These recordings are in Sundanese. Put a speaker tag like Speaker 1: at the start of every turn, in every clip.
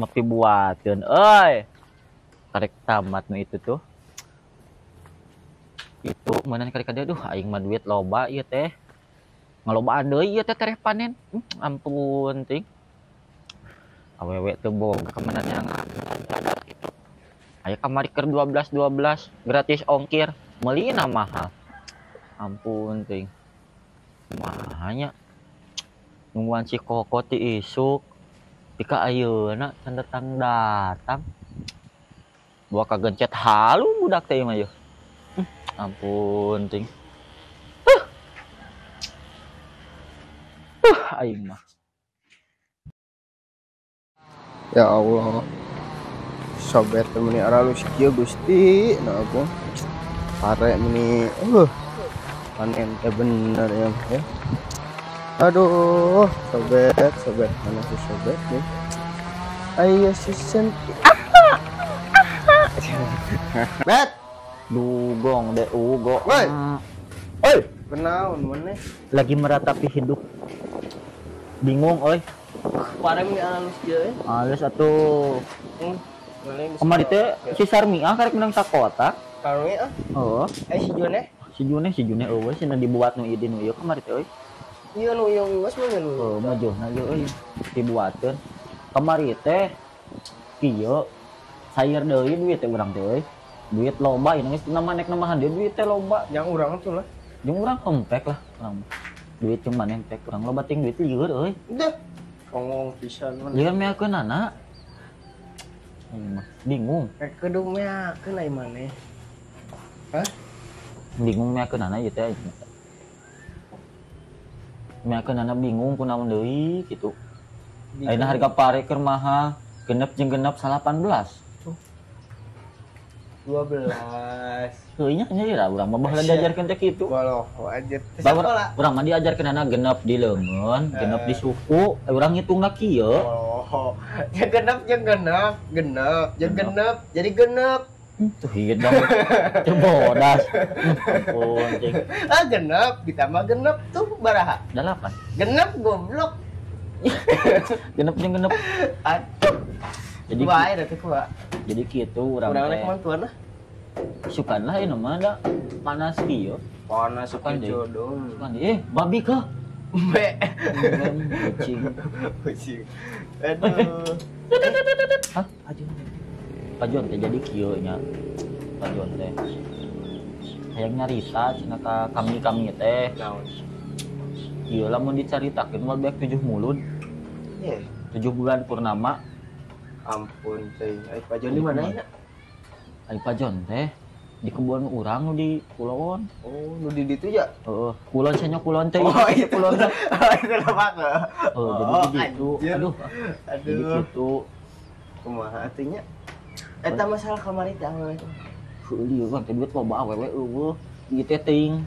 Speaker 1: mah pibuateun euy. Karek tamat nu itu tuh. Itu meunang karek ka dieu, duh aing mah duit loba ieu teh. Ngalobaan deui ieu teh tereh panen. Ampun ting. Awewe teu boga kamana neangan gitu. Aya kamari keur 12 12 gratis ongkir, meulina mahal. Ampun ting. Mahanya nungguan si Koko ti isuk. Pika ayeuna can datang-datang. Bawa kagencet halu budak teh mah yeuh. Ampun ting. Aing mah.
Speaker 2: Ya Allah. Sober teh meuni aralus kieu Gusti, nah aku. Pare meuni panen teh bener ya. Aduh, sobet, sobet mana si sobet nih? Ayo si senti. Bet.
Speaker 1: Dugong deh ugo.
Speaker 2: Woi.
Speaker 1: Oi,
Speaker 2: kenaon maneh?
Speaker 1: Lagi meratapi hidup. Bingung oi.
Speaker 2: Pare meuni alus kieu euy.
Speaker 1: Alus atuh. Kamari teh si Sarmi ah karek menang sakota.
Speaker 2: Sarmi ah?
Speaker 1: Heeh.
Speaker 2: Si June?
Speaker 1: Si June eueuh cenah dibuat nu ieu nu ieu kamari teh euy.
Speaker 2: Iya nu ieu wiwas mah nu.
Speaker 1: Heuh, majuhna ieu euy dibuateun. Kamari teh kieu sayur deui duit teh urang teh euy. Duit loba ieu geus nama nek namahan deui duit teh loba.
Speaker 2: Yang urang tuh lah.
Speaker 1: Jeung urang hempek lah urang. Duit cuma nempek urang loba ting duit lieur euy.
Speaker 2: Udah. Ngomong pisan mah.
Speaker 1: Lieur meakeunana. Bingung.
Speaker 2: Kudu meakeun ai maneh. Hah?
Speaker 1: Bingung meakeunana ieu teh. Meakeunana bingung kunaon deui kitu. Ayeuna harga pare keur mahal, genep jeung genep 18.
Speaker 2: 12.
Speaker 1: Heuh nya nya urang mah baheula diajarkeun teh kitu.
Speaker 2: Waloh anjir.
Speaker 1: Urang mah diajarkeunana genep di leungeun, genep di suku, urang ngitungna kieu.
Speaker 2: Oh, ya genep jeung genep, genep jeung genep, jadi genep.
Speaker 1: Tuh hidang. Teu bodas. Ampun cing.
Speaker 2: Ah genep ditambah genep tuh baraha?
Speaker 1: 8.
Speaker 2: Genep goblok.
Speaker 1: Genep jeung genep.
Speaker 2: Aduh.
Speaker 1: Jadi
Speaker 2: wae da teh kumaha.
Speaker 1: Jadi kitu urang
Speaker 2: teh. Urang rek mantuan lah.
Speaker 1: Sukan lah ieu mah da panas kieu.
Speaker 2: Panas sukan jodoh.
Speaker 1: Sukan babi kah?
Speaker 2: Be.
Speaker 1: Kucing.
Speaker 2: Kucing. Aduh.
Speaker 1: Hah? Pajon teh jadi kieu nya. Pajon teh. Hayang nyarita cenah ka kami-kami teh.
Speaker 2: Naon?
Speaker 1: Ieu lamun dicaritakeun mah beak 7 mulud.
Speaker 2: Ye.
Speaker 1: 7 bulan purnama.
Speaker 2: Ampun teh. Ai Pajon di mana ya?
Speaker 1: Ai Pajon teh di kebun urang nu di kulon.
Speaker 2: Oh, nu di ditu ya?
Speaker 1: Heeh, kulon cenah kulon teh.
Speaker 2: Oh, iya
Speaker 1: kulon.
Speaker 2: Itu lepak.
Speaker 1: Heeh, jadi di ditu. Aduh.
Speaker 2: Aduh.
Speaker 1: Jadi kitu.
Speaker 2: Kumaha atuh nya? Eta masalah kamari teh awewe.
Speaker 1: Heuh, ieu kan teh duit loba awewe eueuh. Ieu teh ting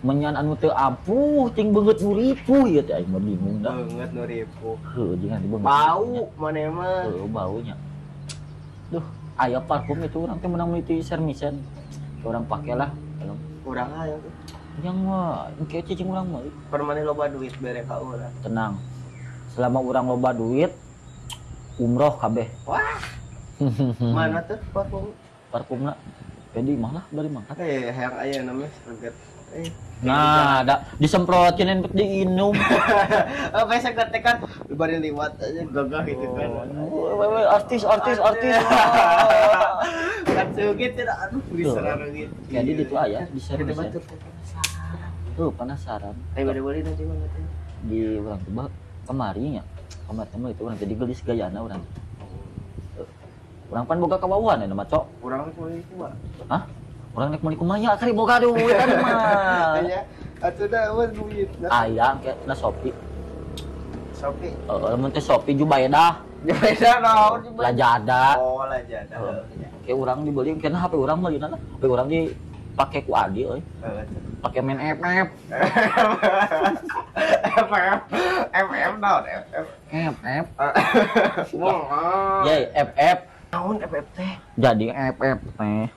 Speaker 1: menyan anu teu ampuh ting beungeut nu ripuh ieu teh aing mah bingung da.
Speaker 2: Beungeut nu ripuh.
Speaker 1: Heuh, jeung anu beungeut.
Speaker 2: Bau maneh mah.
Speaker 1: Heuh, baunya. Duh, aya parfum itu urang teh meunang meuli ti Sermisen. Urang pake lah.
Speaker 2: Urang aya tuh.
Speaker 1: Yang mah engke cicing urang mah.
Speaker 2: Pan maneh loba duit bere ka urang.
Speaker 1: Tenang. Selama urang loba duit umroh kabeh.
Speaker 2: Wah. Mana tuh parfum?
Speaker 1: Parfumna jadi mah lah bari mangkat.
Speaker 2: Hayang aya namanya seget.
Speaker 1: Nah, da disemprotin untuk diinum.
Speaker 2: Oh, biasa teh kan bari liwat aja gagah gitu kan.
Speaker 1: Artis.
Speaker 2: Kan sugit tidak aduh diserang gitu.
Speaker 1: Jadi itu aya bisa bisa. Tuh penasaran.
Speaker 2: Bari bari nanti mana teh?
Speaker 1: Di urang teh kamari nya. Kamari teh itu urang jadi gelis gayana urang. Urang pan boga kawauan ya mah cok.
Speaker 2: Urang rek meuli kumaha?
Speaker 1: Hah? Urang rek meuli kumaha kari boga duit kan mah.
Speaker 2: Aya atuh da eueuh duit.
Speaker 1: Aya engke na Shopee.
Speaker 2: Shopee.
Speaker 1: Heeh, lamun teh Shopee Jubaedah.
Speaker 2: Jubaedah naon Jubaedah?
Speaker 1: Lazada.
Speaker 2: Oh, Lazada.
Speaker 1: Oke, urang dibeli engke HP urang meulina lah. HP urang dipake ku Adi euy. Pake main FF.
Speaker 2: FF. FF naon FF?
Speaker 1: FF. Yey, FF.
Speaker 2: Naon FF teh?
Speaker 1: Jadi FF teh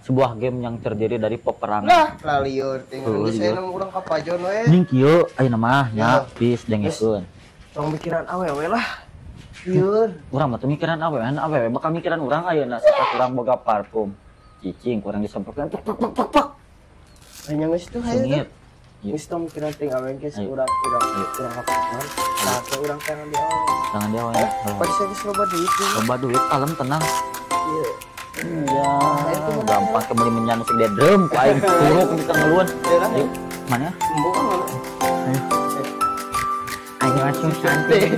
Speaker 1: sebuah game yang terdiri dari peperangan.
Speaker 2: Nah, lalieur teh. Geus aya urang ka Pajon we.
Speaker 1: Ning kieu ayeuna mah nya pis dengekeun.
Speaker 2: Tong pikiran awewe lah. Lieur.
Speaker 1: Urang mah teu mikiran awewe, awewe bakal mikiran urang ayeuna saat urang boga parfum. Cicing kurang disemprotkan pek pek pek pek pek.
Speaker 2: Hanya geus tuh hayu. Geus tong mikiran teh awewe geus urang urang urang kapan. Tah ke urang tangan di awewe.
Speaker 1: Tangan di awewe.
Speaker 2: Pasti geus loba duit.
Speaker 1: Loba duit kalem tenang.
Speaker 2: Iya.
Speaker 1: Iya. Gampang kembali menyan musik dia drum ku aing turuk kita ngeluan. Ayo, mana? Ayo. Ayo langsung santai.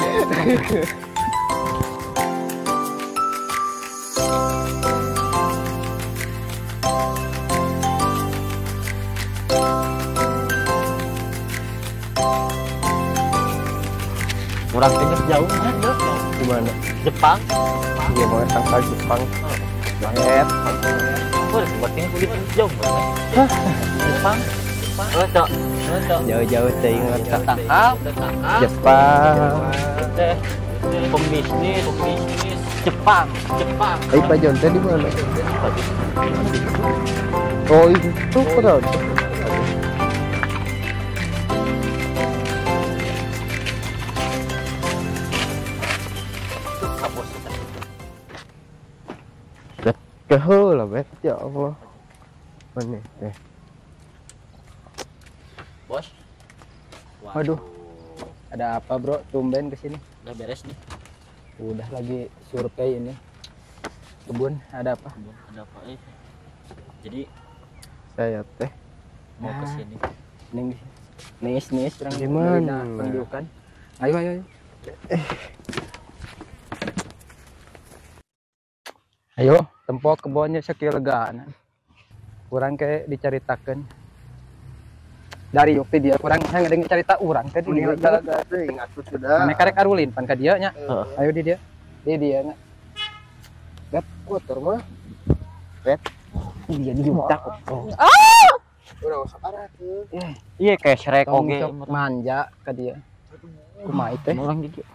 Speaker 1: Kurang tinggal jauh mana?
Speaker 2: Di mana?
Speaker 1: Jepang.
Speaker 2: Iya banget tangkal Jepang. Banget.
Speaker 1: Aku udah sepertinya kulit jauh banget. Hah? Jepang. Oh, cok.
Speaker 2: Jauh-jauh teh
Speaker 1: tangkal.
Speaker 2: Jepang.
Speaker 1: Teh pembisnis, Jepang, Jepang.
Speaker 2: Eh, Pak Jon teh di mana? Oh, itu keren. Keheula bet ya Allah. Mana teh?
Speaker 1: Bos.
Speaker 3: Waduh. Ada apa, Bro? Tumben kesini.
Speaker 1: Udah beres nih.
Speaker 3: Udah lagi survei ini. Kebun ada apa?
Speaker 1: Kebun ada apa? Jadi
Speaker 2: saya teh
Speaker 1: mau ke sini.
Speaker 3: Ning nis urang
Speaker 2: gimana?
Speaker 3: Pendiukan. Ayo ayo ayo. Ayo, tempo kebonnya sakieu legaan. Kurang kayak dicaritakeun. Dari yuk dia kurang saya ngedengar cerita urang teh di
Speaker 2: lega sudah.
Speaker 3: Mane karek arulin pan ka dieu nya. Ayo di dia. Di dia nya.
Speaker 2: Bet kotor mah. Bet.
Speaker 3: Dia di juta.
Speaker 2: Ah! Urang sok arah tuh.
Speaker 1: Iya kayak Shrek oge
Speaker 3: manja ka dia. Kumaha teh?
Speaker 1: Urang di dieu.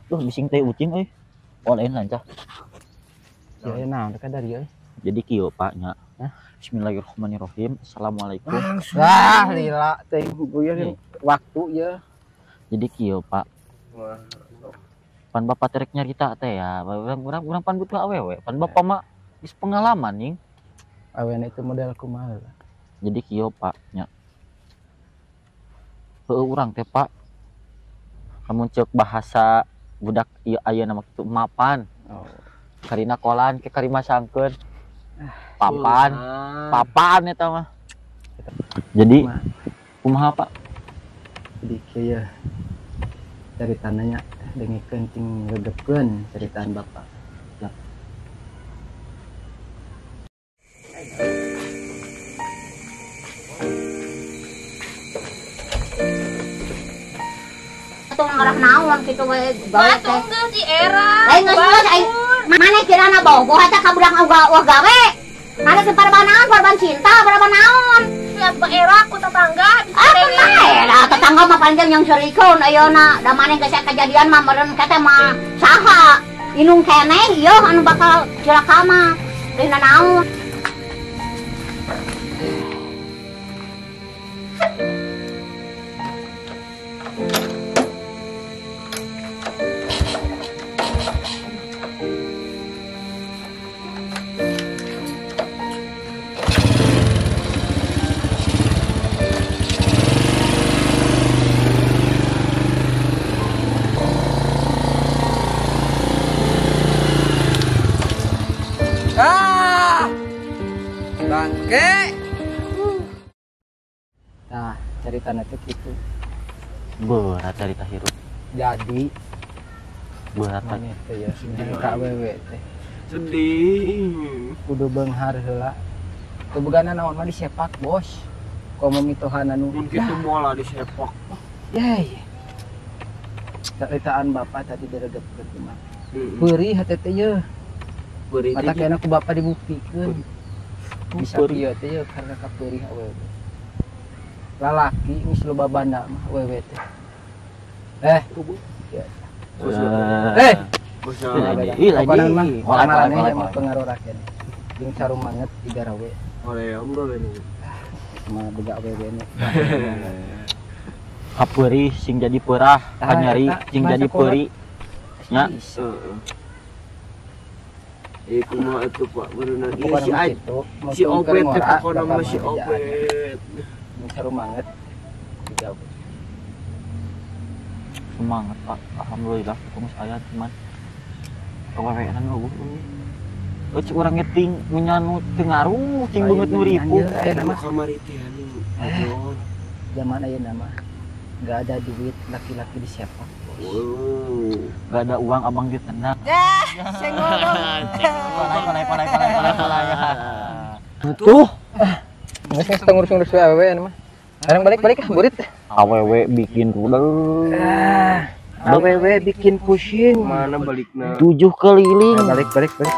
Speaker 1: Duh bising teh ucing euy. Oh lain lancar.
Speaker 3: Ya nah, dekat dari ya.
Speaker 1: Jadi kieu Pak nya. Bismillahirrahmanirrahim. Assalamualaikum.
Speaker 3: Wah, lila teh gue waktu ya.
Speaker 1: Jadi kieu Pak. Pan bapak terek nyarita teh ya. Urang pan butuh awewe. Pan bapak mah geus pengalaman ning.
Speaker 3: Awena itu model kumaha.
Speaker 1: Jadi kieu Pak nya. Heueuh urang teh Pak. Lamun ceuk bahasa budak ieu ayeuna mah kitu mapan.
Speaker 3: Oh.
Speaker 1: Karina kolan ke karima sangkeun. Papan. Papan eta mah. Jadi kumaha Pak?
Speaker 3: Jadi kieu caritananya dengikeun cing regepkeun ceritaan Bapak.
Speaker 1: Ya.
Speaker 4: Atuh ngarah naon kitu we gawe teh.
Speaker 5: Geus di era.
Speaker 4: Lain geus aing mana kirana bogoh eta ka budak wah gawe. Ada teu parban naon, parban cinta, parban naon.
Speaker 5: Lihat Pak Era ku tetangga bisa
Speaker 4: ah, tetangga mah panjang yang serikeun ayeuna. Da maneh geus kejadian mah meureun kata mah saha. Inung keneh ieu anu bakal cilaka mah. Deuna naon.
Speaker 3: Bangke. Nah, ceritanya tuh gitu.
Speaker 1: Berat cerita hirup.
Speaker 3: Jadi
Speaker 1: berat
Speaker 3: teh ya, ka awewe teh.
Speaker 2: Sedih.
Speaker 3: Kudu beunghar heula. Teu bogana naon mah disepak, Bos. Komo mitohan anu.
Speaker 2: Mun kitu moal disepak.
Speaker 3: Yey. Ceritaan bapak tadi diregepkeun kumaha. Peurih hate teh yeuh.
Speaker 2: Peurih.
Speaker 3: Mata kena ku bapak dibuktikeun. Bisa kieu teh yeuh karena kapeurih awewe. Lalaki geus loba banda mah awewe teh. Eh. Eh. Pokona mah maraneh mah pengaruh rakyat. Jeung sarumanget digarawe.
Speaker 2: Hoream gawe ni.
Speaker 3: Mah boga awewe nu.
Speaker 1: Kapeurih sing jadi peurah, kanyeri sing jadi peuri. Nya.
Speaker 6: Heeh. Kumaha atuh Pak beunang ieu
Speaker 3: Pokokna
Speaker 6: si
Speaker 3: mah
Speaker 6: Aj
Speaker 3: kitu,
Speaker 6: si Obet teh
Speaker 3: ngora,
Speaker 6: pokona
Speaker 3: bakal
Speaker 6: mah si
Speaker 3: mah kerjaan.
Speaker 6: Obet.
Speaker 3: Seru banget. Digawe.
Speaker 1: Semangat Pak. Alhamdulillah kumis aya cuman awewe na eueuh euy. Euy cik urang ge ting menyanu teu ngaruh cing beungeut nu ripuh.
Speaker 3: Ayeuna
Speaker 6: Anu
Speaker 3: mah
Speaker 6: kamari teh anu Ajon.
Speaker 3: zaman ayeuna mah enggak ada duit laki-laki disepak.
Speaker 6: Wow.
Speaker 1: Gak ada uang abang ditendang.
Speaker 5: Dah, saya ngomong.
Speaker 1: Palai palai palai palai palai palai.
Speaker 3: Tuh. Geus geus teu ngurus-ngurus we awewe anu mah. Sekarang balik-balik ah burit.
Speaker 1: Awewe bikin rudel.
Speaker 3: Awewe bikin pusing.
Speaker 6: Mana balikna?
Speaker 1: 7 keliling.
Speaker 3: Balik balik balik.